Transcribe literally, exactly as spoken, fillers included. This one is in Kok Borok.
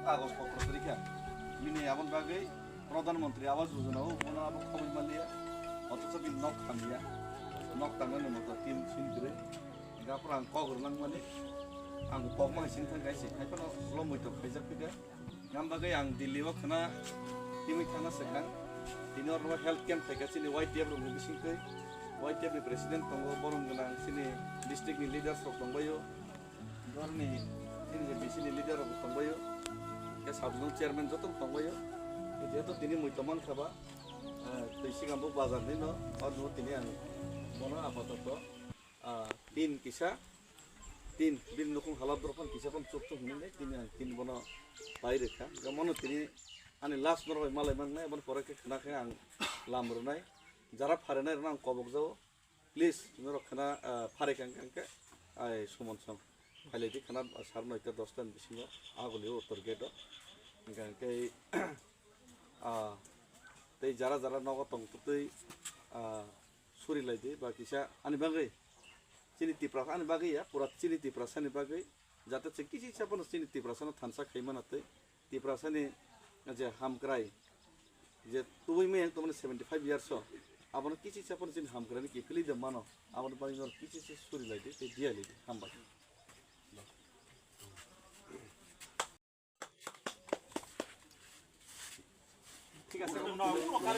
Kagoj potro kwrwi kha. Bini aboni bagwi Pradhan Mantri Awas Yojana o bono abo khobwi manliya. Othocho bini nok tangya. Nok tangnani moto tin sin kwrwi. Hingkhe aphuru ang kok rwlangmani. Ang kok mani sini thang kaisa. Haiphano lomwi tok khaijak phika. Yang bagwi ang Delhi o khna timi thana swkang. Tini oro health camp khaika chini Y T F rokni bisingtwi. Y T F ni president tongo, borom gwnang chini district ni leaders rok tongbaio. Dorni chini je B C ni leader rok tongbaio. Ke sub zone chairman joto tongbaio. Jehetu tini muitu mankha ba, eh, twi sigang bo bazar ni no, oro tini ang bono apatoto, ah, tin kisa, tin, bini nukhung halap dorphan kisa phano chuk chuk hwnwi nai, tini ang tin bono pai rwkha. Hwnkhe mono tini ani last norok bai malai mangnai, aboni pore khe khna khe ang lam rwnai. Jara pharinai rwna ang kobok jao. Please, norok khna, ah, pharikha hwnkhe ai Suman song. Phailai di khna sar noita dosta ni bisingo aguli o uttor gate o. Hwnkhe, hwnkhe, ah, tei jara jara nogo tongtwtwi, ah, suri lai di, ba kisa ani bagwi, chini Tiprasa ani bagwi ya, pura chini Tiprasa ni bagwi, jate chwng kisi chapano chini Tiprasa no thansa khai mana tei Tiprasa ni je hamkrai, je tubui mayang tongmani seventy five years o, abono kisi chapano chini hamkrai ni kiphilwi de mano, aboni bagwi no kisi se suri lai di tei diya lai di, hambai. Thik ase.